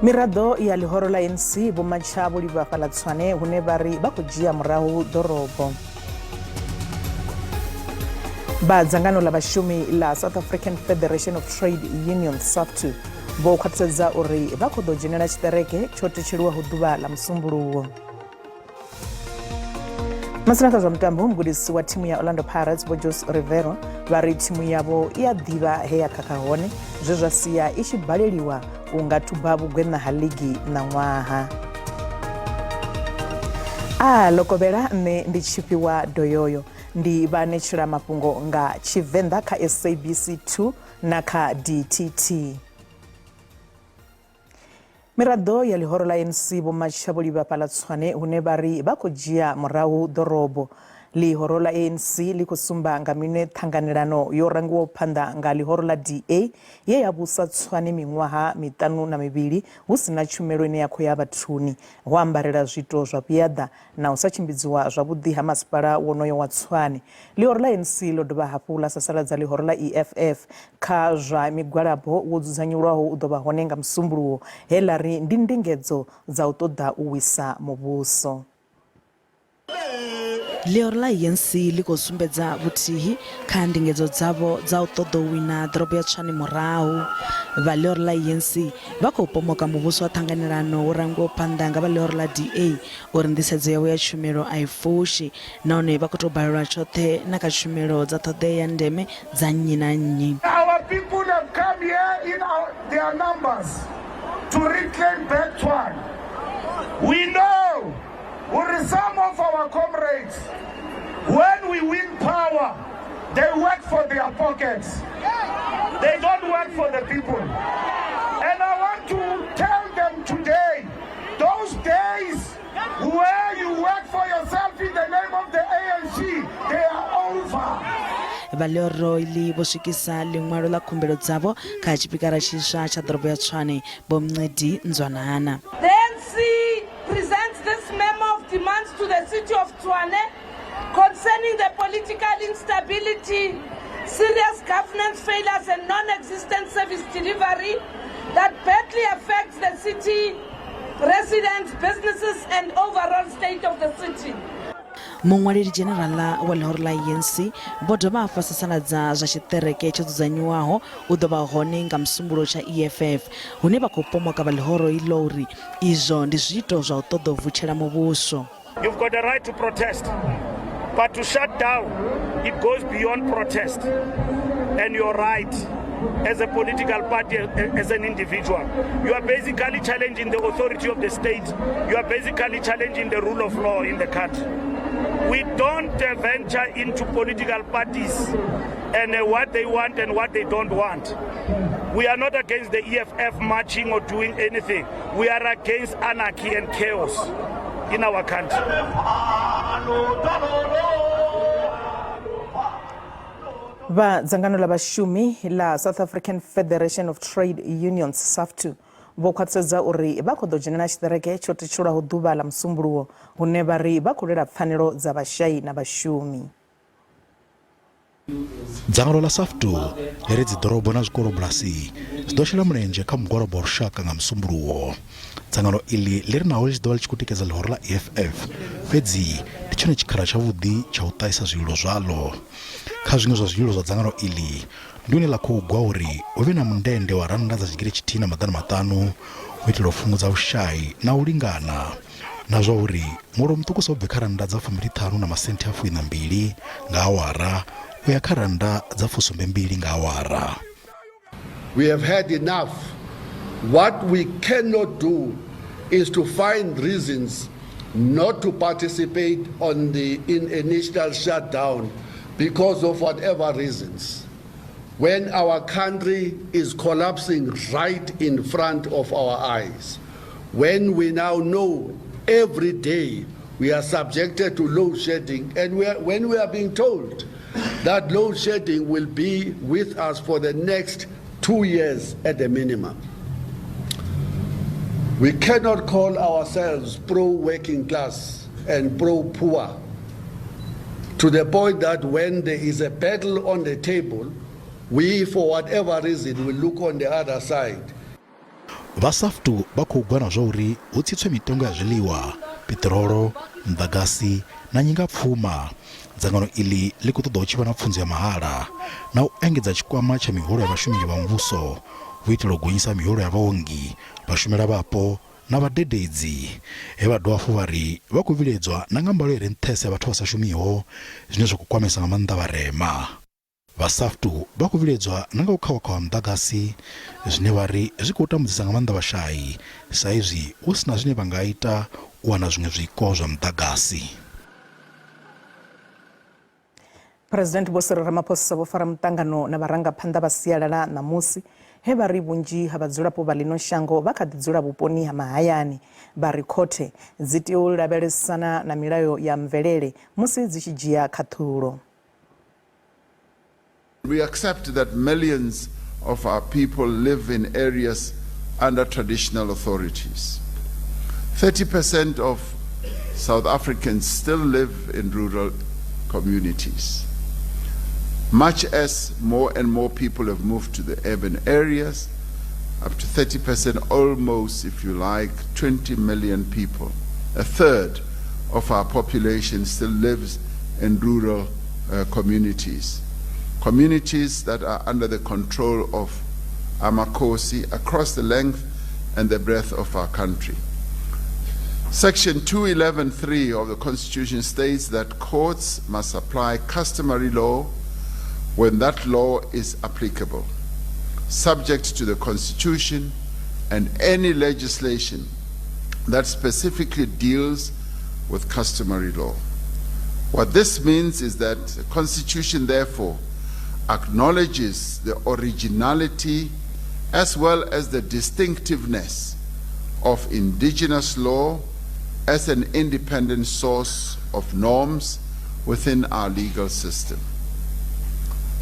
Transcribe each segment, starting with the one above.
Miraḓo ya ḽihoro ḽa ANC vho matsha vho livha fhaḽa Tshwane hune vha ri vha khou dzhia murahu ḓorobo. Vha dzangano ḽa vhashumi ḽa South African Federation of Trade Unions SAFTU vho khwaṱhisedza uri vha khou ḓo dzhenela tshiṱereke tsho tetshelwaho ḓuvha ḽa Musumbuluwo. Masina kha zwa mutambo, mugudisi wa thimu ya Orlando Pirates Vho Jose Rivero vha ri thimu yavho i a ḓivha he ya khakha hone zwe zwa sia i tshi baleliwa u nga thuba vhugweṋa ha ligi ṋaṅwaha. A lokovhela nṋe ndi tshifhiwa doyoyo ndi vha anetshela mafhungo nga Tshivenḓa kha SABC 2 na kha DTT. Miraḓo ya ḽihoro ḽa ANC vho matsha vho livha fhaḽa Tshwane hune vha ri vha khou dzhia murahu ḓorobo. Ḽihoro ḽa ANC ḽi khou sumba nga minwe ṱhanganelano yo rangiwaho phanḓa nga ḽihoro ḽa DA ye ya vhusa Tshwane miṅwaha miṱanu na mivhili hu si na tshumelo ine ya khou ya vhathuni, ho ambarela zwiito zwa vhuyaḓa na u sa tshimbidziwa zwavhuḓi ha masipala wonoyo wa Tshwane. Ḽihoro ḽa ANC ḽo dovha hafhu ḽa sasaladza ḽihoro ḽa EFF kha zwa migwalabo wo dzudzanyulwaho u ḓo vha hone nga Musumbuluwo, he ḽa ri ndi ndingedzo dza u ṱoḓa u wisa muvhuso. Ḽihoro ḽa ANC ḽi khou sumbedza vhuthihi kha ndingedzo dzavho dza u ṱoḓa u wina ḓorobo ya Tshwane murahu. Vha ḽihoro ḽa ANC vha khou pomoka muvhuso wa ṱhanganelano wo rangiwaho phanḓa nga vha ḽihoro ḽa DA uri nḓisedzo yavho ya tshumelo a i fushi nahone vha khou tou balelwa tshoṱhe na kha tshumelo dza ṱhoḓea ya ndeme dza nnyi na nnyi. Our people have come here in our, their numbers to reclaim back Tshwane. We know uri some of our comrades, when we win power, they work for their pockets. They don't work for the people. And I want to tell them today, those days where you work for yourself in the name of the ANC, they are over. Vha ḽihoro iḽi vho swikisa ḽiṅwalo ḽa khumbelo dzavho kha tshipikara tshiswa tsha ḓorobo ya Tshwane, Vho Mncedi Nzwanana. The ANC presents this memo of demands to the city of Tshwane concerning the political instability, serious governance failures and non-existent service delivery that badly affects the city residents, businesses and overall state of the city. Muṅwaleli dzhenerala wa ḽihoro ḽa ANC vho dovha hafhu vha sasaladza zwa tshiṱereke tsho dzudzanyiwaho u ḓo vha hone nga Musumbuluwo tsha EFF hune vha khou pomoka vha ḽihoro iḽo uri izwo ndi zwiito zwa u ṱoḓa u vutshela muvhuso. You've got the right to protest, but to shut down, it goes beyond protest and your right as a political party, as an individual. You are basically challenging the authority of the state. You are basically challenging the rule of law in the country. We don't venture into political parties and what they want and what they don't want. We are not against the EFF marching or doing anything. We are against anarchy and chaos in our country. Vha dzangano ḽa vhashumi ḽa South African Federation of Trade Unions SAFTU vho khwaṱhisedza uri vha khou ḓo dzhenela tshiṱereke tsho tetshelwaho ḓuvha ḽa Musumbuluwo hune vha ri vha khou lwela pfanelo dza vhashai na vhashumi. Dzangano ḽa SAFTU ḽi ri dziḓorobo na zwikolobulasi zwi ḓo shela mulenzhe kha mugwalabo wa lushaka nga Musumbuluwo. Dzangano iḽi ḽi ri naho ḽi tshi ḓo vha ḽi tshi khou tikedza ḽihoro ḽa EFF, fhedzi ndi tshone tshikhala tshavhuḓi tsha u ṱahisa zwililo zwaḽo. Kha zwiṅwe zwa zwililo zwa dzangano iḽi ndi hune ḽa khou gwa uri hu vhe na mundende wa rannda dza 1500 u itela u fhungudza vhushai na u lingana. Na zwa uri muholo muṱukusa u bve kha rannda dza fumbili-ṱhanu na masenthe a fuiṋa-mbili nga awara u ya kha rannda dza fusumbe-mbili nga awara. We have had enough. What we cannot do is to find reasons not to participate on the in a national shutdown because of whatever reasons. When our country is collapsing right in front of our eyes, when we now know every day we are subjected to load shedding, and when we are being told that load shedding will be with us for the next 2 years at the minimum. We cannot call ourselves pro-working class and pro-poor to the point that when there is a battle on the table, we, for whatever reason, will look on the other side. Vha SAFTU vha khou gwa na zwa uri hu tsitswe mitengo ya zwiḽiwa, piṱirolo, muḓagasi na nyingapfuma. Dzangano iḽi ḽi khou ṱoḓa hu tshi vha na pfunzo ya mahala na u engedza tshikwama tsha miholo ya vhashumeli vha muvhuso u itela u gonyisa miholo ya vhaongi, vhashumela vhapo na vhadededzi. He vha dovha hafhu vha ri vha khou vhilaedzwa na nga mbalo i re nṱhesa ya vhathu vha sa shumiho, zwine zwa khou kwamesa nga maanḓa vharema. Vha SAFTU vha khou vhilaedzwa na nga u khawakhawa ha muḓagasi, zwine vha ri zwi khou tambudzisa nga maanḓa vhashai sa izwi hu si na zwine vha nga ita u wana zwiṅwe zwiko zwa muḓagasi. President Vho Cyril Ramaphosa vho fara muṱangano na vharangaphanḓa vha sialala ṋamusi he vha ri vhunzhi ha vhadzulapo vha ḽino shango vha kha ḓi dzula vhuponi ha mahayani. Vha ri khothe dzi tea u lavhelesana na milayo ya mvelele musi dzi tshi dzhia khaṱhulo. We accept that millions of our people live in areas under traditional authorities. 30% of South Africans still live in rural communities. Much as more and more people have moved to the urban areas, up to 30%, almost, if you like, 20 million people, a third of our population still lives in rural communities. Communities that are under the control of Amakosi across the length and the breadth of our country. Section 211.3 of the Constitution states that courts must apply customary law when that law is applicable, subject to the Constitution and any legislation that specifically deals with customary law. What this means is that the Constitution, therefore, acknowledges the originality as well as the distinctiveness of indigenous law as an independent source of norms within our legal system.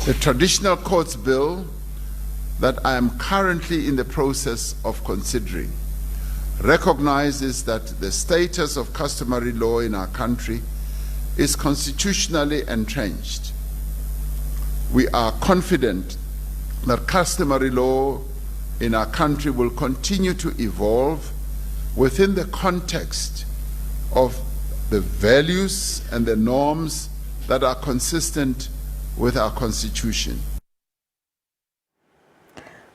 The Traditional Courts Bill that I am currently in the process of considering recognizes that the status of customary law in our country is constitutionally entrenched. We are confident that customary law in our country will continue to evolve within the context of the values and the norms that are consistent with our Constitution.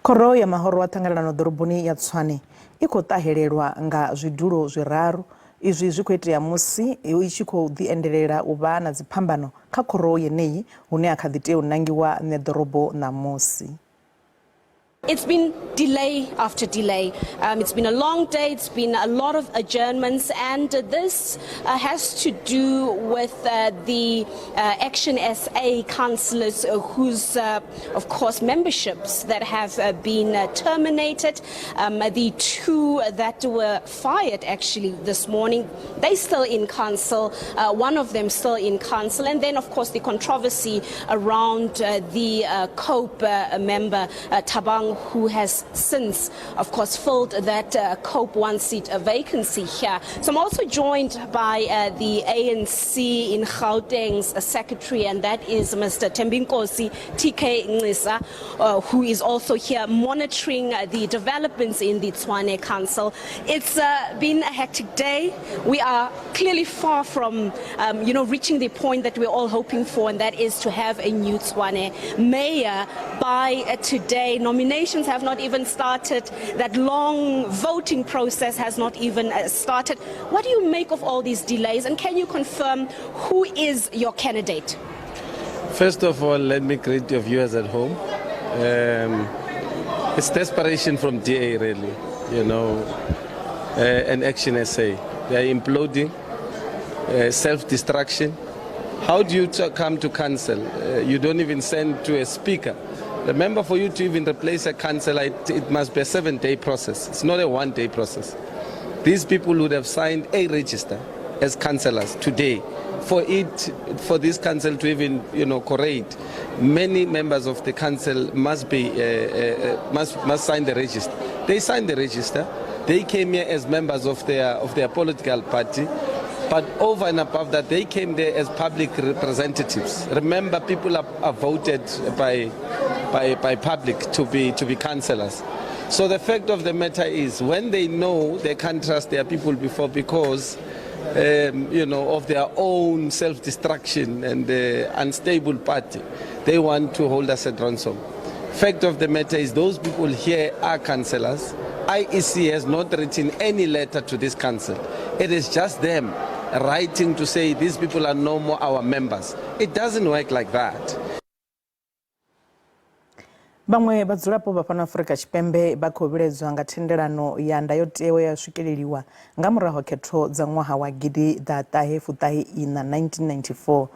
Khoro ya mahoro a ṱhanganelano ḓoroboni ya Tshwane i khou ṱahelelwa nga zwidulo zwiraru. Izwi zwi khou itea musi i tshi khou ḓi endelela u vha na dziphambano kha khoro yeneyi hune ha kha ḓi tea u nangiwa ṋeḓorobo ṋamusi. It's been delay after delay. It's been a long day, it's been a lot of adjournments, and this has to do with the ActionSA councillors whose, of course, memberships that have been terminated. The two that were fired actually this morning, they're still in council, one of them still in council, and then, of course, the controversy around the COPE member, Tabang, who has since, of course, filled that COPE one seat vacancy here. So I'm also joined by the ANC in Gauteng's secretary, and that is Mr. Thembinkosi TK Ncisa, who is also here monitoring the developments in the Tshwane Council. It's been a hectic day. We are clearly far from, reaching the point that we're all hoping for, and that is to have a new Tshwane mayor by today. Nominations have not even started. That long voting process has not even started. What do you make of all these delays, and can you confirm who is your candidate? First of all, let me greet your viewers at home. It's desperation from DA, really, and Action SA. They are imploding, self-destruction. How do you come to council? You don't even send to a speaker. Remember, for you to even replace a councillor, it must be a 7-day process. It's not a 1-day process. These people would have signed a register as councillors today. For this council to even, corrate, many members of the council must sign the register. They signed the register. They came here as members of their political party, but over and above that, they came there as public representatives. Remember, people are voted by public to be councillors. So the fact of the matter is, when they know they can't trust their people before because you know, of their own self-destruction and the unstable party, they want to hold us at ransom. Fact of the matter is those people here are councillors. IEC has not written any letter to this council. It is just them writing to say these people are no more our members. It doesn't work like that. Vhaṅwe vhadzulapo vha fhano Afrika Tshipembe vha khou vhiledzwa nga thendelano ya ndayotewa ya swikeleliwa nga murahu ha khetho dza ṅwaha wa gidiḓaṱahe fuṱahe iṋa 1994.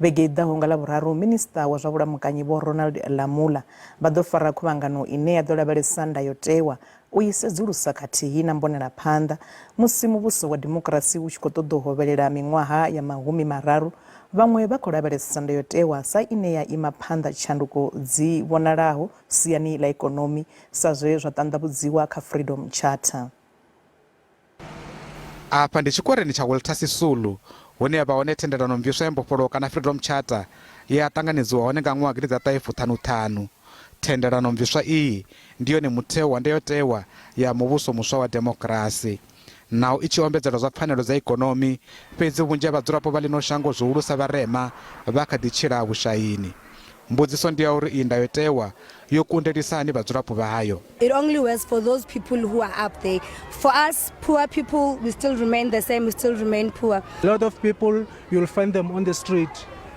Vhege i ḓaho nga Ḽavhuraru, Minisiṱa wa zwa Vhulamukanyi Vho Ronald Lamola vha ḓo fara khuvhangano ine ya ḓo lavhelesa ndayotewa, u i sedzulusa khathihi na mbonelaphanḓa. Musi muvhuso wa dimokirasi u tshi khou ṱoḓa u hovhelela miṅwaha ya mahumi mararu, vhaṅwe vha khou lavhelesa ndayotewa sa ine ya ima phanḓa tshanduko dzi vhonalaho siani ḽa ikonomi sa zwe zwa ṱanḓavhudziwa kha Freedom Charter. Afha ndi tshikwarani tsha Walter Sisulu, hune ya vha hone thendelano-mviswa ya mbofholowo kana Freedom Charter ye ya ṱanganedziwa hone nga ṅwaha gidiḓaṱahe fuṱhanu-ṱhanu. Thendelano-mviswa iyi ndi yone mutheo wa ndayotewa ya muvhuso muswa wa demokirasi. Naho i tshi ombedzela zwa pfanelo dza ikonomi, fhedzi vhunzhi ha vhadzulapo vha ḽino shango zwihulusa vharema vha kha ḓi tshila vhushayini. Mbudziso ndi ya uri iyi ndayotewa yo kundelisa hani vhadzulapo vhayo. It only works for those people who are up there. For us, poor people, we still remain the same, we still remain poor. A lot of people, you'll find them on the street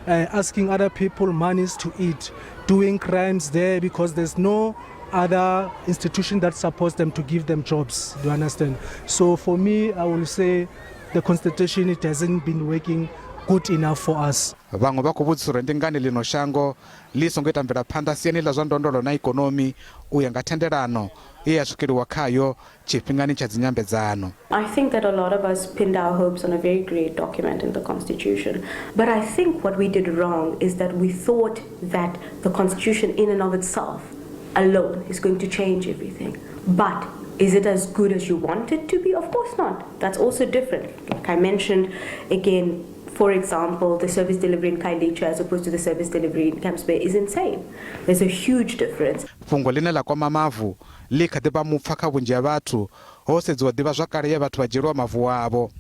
asking other people monies to eat, doing crimes there because there's no other institution that supports them to give them jobs. Do you understand? So for me, I will say the constitution, it hasn't been working good enough for us. Vhaṅwe vha khou vhudzisa uri ndi ngani ḽino shango ḽi songo ita mvelaphanḓa siani ḽa zwa ndondolo na ikonomi u ya nga thendelano ye ya swikeliwa khayo tshifhingani tsha dzinyambedzano. I think that a lot of us pinned our hopes on a very great document in the Constitution. But I think what we did wrong is that we thought that the Constitution in and of itself alone is going to change everything. But is it as good as you want it to be? Of course not. That's also different. Like I mentioned, again, for example, the service delivery in Khayelitsha as opposed to the service delivery in Camps Bay is insane. There's a huge difference. Fhungo ḽine ḽa kwama mavu ḽi kha ḓi vha mupfa kha vhunzhi ha vhathu ho sedziwa ḓivhazwakale ye vhathu vha dzhielwa mavu avho.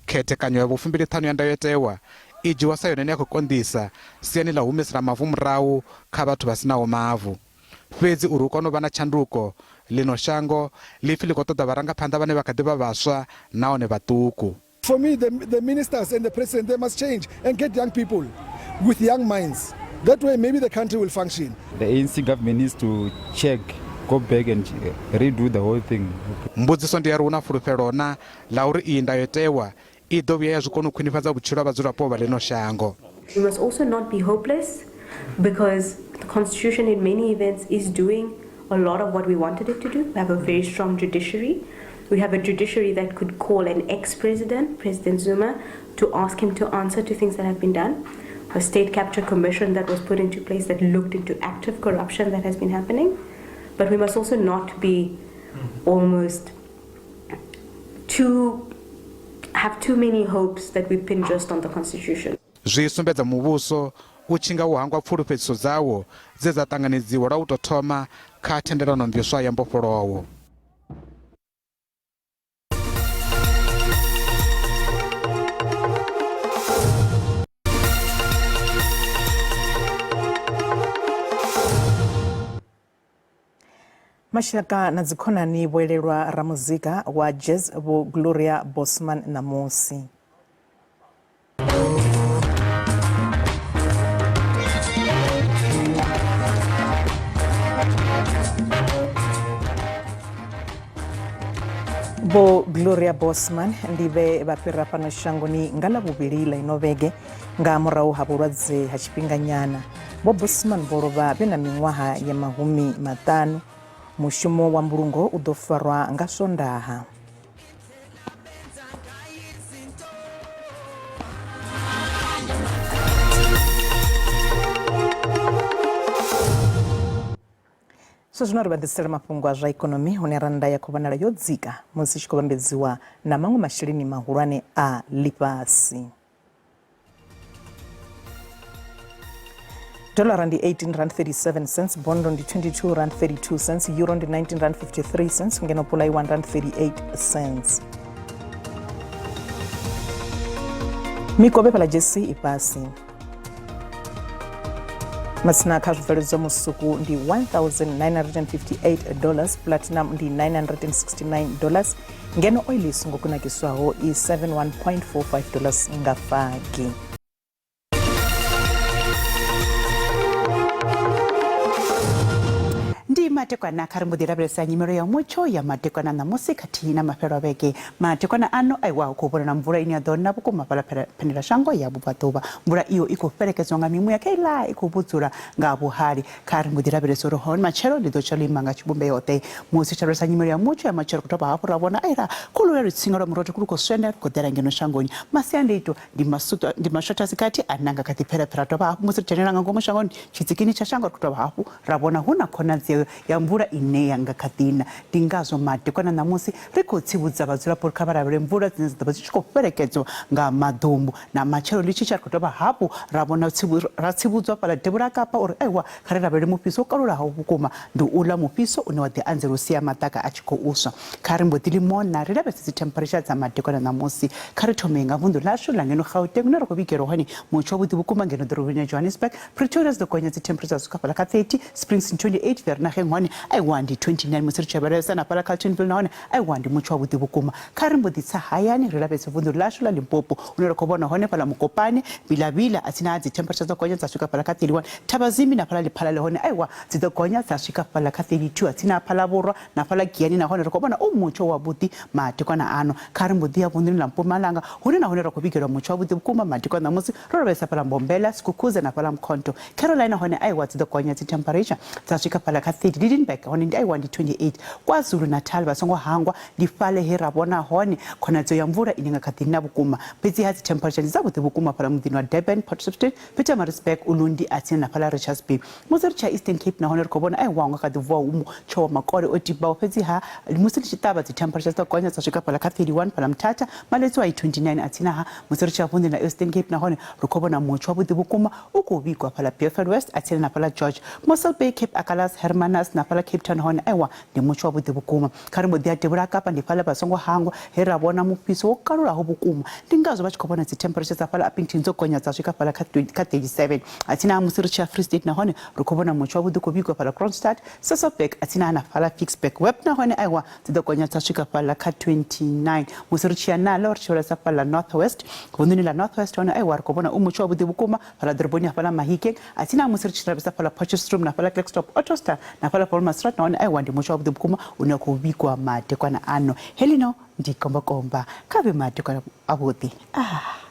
Khethekanyo ya vhufumbiliṱhanu ya ndayotewa i dzhiwa sa yone ine ya khou konḓisa siani ḽa u humisela mavu murahu kha vhathu vha sinaho mavu. Fhedzi uri hu kone u vha na tshanduko, ḽino shango ḽi pfi ḽi khou ṱoḓa vharangaphanḓa vhane vha kha ḓi vha vhaswa nahone vhaṱuku. For me, the ministers and the president, they must change and get young people with young minds. That way, maybe the country will function. The ANC government needs to check, go back and redo the whole thing. Mbudziso ndi ya uri hu na fulufhelo na ḽa uri iyi ndayotewa i ḓo vhuya ya zwi kona u khwinifhadza vhutshilo ha vhadzulapo vha ḽino shango. We must also not be hopeless because the constitution in many events is doing a lot of what we wanted it to do. We have a very strong judiciary. We have a judiciary that could call an ex-president, President Zuma, to ask him to answer to things that have been done. A state capture commission that was put into place that looked into active corruption that has been happening. But we must also not be almost too have too many hopes that we pin just on the constitution. Zwi sumbedza muvhuso u tshi nga wo hangwa pfulufhedziso dzawo dze dza ṱanganedziwa lwa u tou thoma kha thendelano-mviswa ya mbofholowo. Mashaka na dzikhonani vho elelwa ramuzika wa jazz Vho Gloria Bosman ṋamusi. Vho Gloria Bosman ndi vhe vha fhira fhano shangoni nga Ḽavhuvhili ḽa ino vhege nga murahu ha vhulwadze ha tshifhinganyana. Vho Bosman vho lovha vhe na miṅwaha ya 50. Mushumo wa mbulungo u ḓo farwa nga Swondaha. So zwino ri vha ḓisela mafhungo a zwa ikonomi hune rannda ya khou vhonala yo dzika musi tshi khou vhambedziwa na maṅwe masheleni mahulwane a ḽifhasi. Dollara ndi 18 rand 37 cents, bondo ndi 22 rand 32 cents, euro ndi 19 rand 53 cents, ngeno pula i 1 rand 38 cents. Mikovhe fhaḽa JSE i fhasi. Matsina kha zwibveledzwa musuku ndi 1958 dollars, platinum ndi 969 dollars, ngeno oil i songo kunakiswaho i 71.45 dollars nga fagi. Ndi madekwana kha ri mbo ḓi lavhelesa nyimelo ya mutsho ya madekwana ṋamusi khathihi na mafhelo a vhege. Madekwana ano aiwa hu khou vhonala mvula ine ya ḓo na vhukuma fhaḽa phendelashango ya vhubvaḓuvha. Mvula iyo i khou fhelekedzwa nga mimuya kheiḽa i khou vhudzula nga vhuhali. Kha ri mbo ḓi lavhelesa uri hone matshelo ḽi ḓo tsha ḽo ima nga tshivhumbeo ḓe. Musi tshi lavhelesa nyimelo ya mutsho ya matshelo ri khou dovha hafhu ra vhona aila khulu ya lutsinga lwa murotho lu khou swenda lu khou ḓela ngeno shangoni. Masiandaitwa ndi masutu ndi mashotha a si gathi ane a nga kha ḓi pfela Ra dovha hafhu musi ri dzhenela nga ngomu shangoni tshitsikini tsha shango ri khou dovha hafhu ra vhona hu na khonadzeo ya mvula ine ya nga kha ḓi na. Ndi ngazwo madekwana ṋamusi ri khou tsivhudza vhadzulapo uri kha vha lavhelele mvula dzine dza ḓo vha dzi tshi khou fhelekedzwa nga maḓumbu. Na matshelo ḽi tshi tsha ri khou dovha hafhu ra vhona ra tsivhudzwa fhaḽa Devhula Kapa uri aiwa kha ri lavhelele mufhiso wo kalulaho vhukuma. Ndi uḽa mufhiso une wa ḓi anzela u sia maḓaka a tshi khou swa. Kha ri mbo ḓi limona ri lavhelese dzi temperature dza madekwana ṋamusi. Kha ri thome nga vunḓu ḽashu ḽa ngeno Gauteng hune ra khou vhigelwa hone mutsho wavhuḓi vhukuma ngeno ḓoroboni ya Johannesburg. Pretoria dzi ḓo gonya dzi temperature dza swika fhaḽa kha 30, Springs ndi 28, Vereeniging hone aiwa ndi 29 musi ri tshi lavhelesa na fhaḽa Carltonville nahone aiwa ndi mutsho wavhuḓi vhukuma. Kha ri mbo ḓi tsa hayani ri lavhelese vunḓu ḽashu ḽa Limpopo hune ra khou vhona hone fhaḽa Mokopane, Vilavila a tsini ha dzi temperature dzo gonya dza swika fhaḽa kha 31, Thabazimbi na fhaḽa Lephalale hone aiwa dzi ḓo gonya dza swika fhaḽa kha 32 a tsini ha Phalaborwa na fhaḽa Giyani nahone ri khou vhona u mutsho wavhuḓi madekwana ano. Kha ri mbo ḓi ya vunḓuni ḽa Mpumalanga hune nahone ra khou vhigelwa mutsho wavhuḓi vhukuma madekwana ṋamusi ro lavhelesa fhaḽa Mbombela, Skukuza na fhaḽa Mkhonto. Carolina hone aiwa dzi ḓo gonya dzi temperature dza swika fhaḽa kha 30, Lydenburg hone ndi aiwa ndi 28. KwaZulu-Natal vha songo hangwa ndi fhaḽa he ra vhona hone khonadzeo ya mvula ine nga kha ḓi na vhukuma fhedziha dzi temperature ndi dzavhuḓi vhukuma fhaḽa muḓini wa Durban, Port Shepstone, Pietermaritzburg, Ulundi a tsini na fhaḽa Richards Bay. Musi ri tshi ya Eastern Cape nahone ri khou vhona aiwa hu nga kha ḓi vuwa hu mutsho wa makole o tibaho fhedzi ha musi ḽi tshi ṱavha dzi temperature dzi ḓo gonya dza swika fhaḽa kha 31 fhaḽa Mthatha, Maletswai 29 a tsini ha. Musi ri tshi ya vunḓuni ḽa Eastern Cape nahone ri khou vhona mutsho wavhuḓi vhukuma u khou vhigwa fhaḽa Beaufort West a tsini na fhaḽa George, Mossel Bay, Cape Agulhas, Hermanus na fhaḽa Cape Town hone aiwa ndi mutsho wavhuḓi vhukuma. Kha ri mbo ḓi ya Devhula Kapa ndi fhaḽa vha songo hangwa he ra vhona mufhiso wo kalulaho vhukuma. Ndi ngazwo vha tshi khou vhona dzi temperature dza fhaḽa Upington dzo gonya dza swika fhaḽa kha 37. Atsina musi ri tshi ya Free State nahone ri khou vhona mutsho wavhuḓi u khou vhigwa fhaḽa Kroonstad, Sasolburg atsina na fhaḽa Ficksburg Web nahone aiwa dzi ḓo gonya dza swika fhaḽa kha 29. Musi ri tshi ya naḽo ri tshi lavhelesa fhaḽa North West, vunḓuni ḽa North West hone aiwa ri khou vhona u mutsho wavhuḓi vhukuma fhaḽa ḓoroboni ya fhaḽa Mahikeng atsina musi ri tshi lavhelesa fhaḽa Potchefstroom na fhaḽa Klerksdorp, Ottosdal na fhaḽa Wolmaranstad nahone aiwa ndi mutsho wavhuḓi vhukuma une wa khou vhigwa madekwana ano. Heḽino ndi kombakomba kha vhe madekwana avhuḓi. Ah.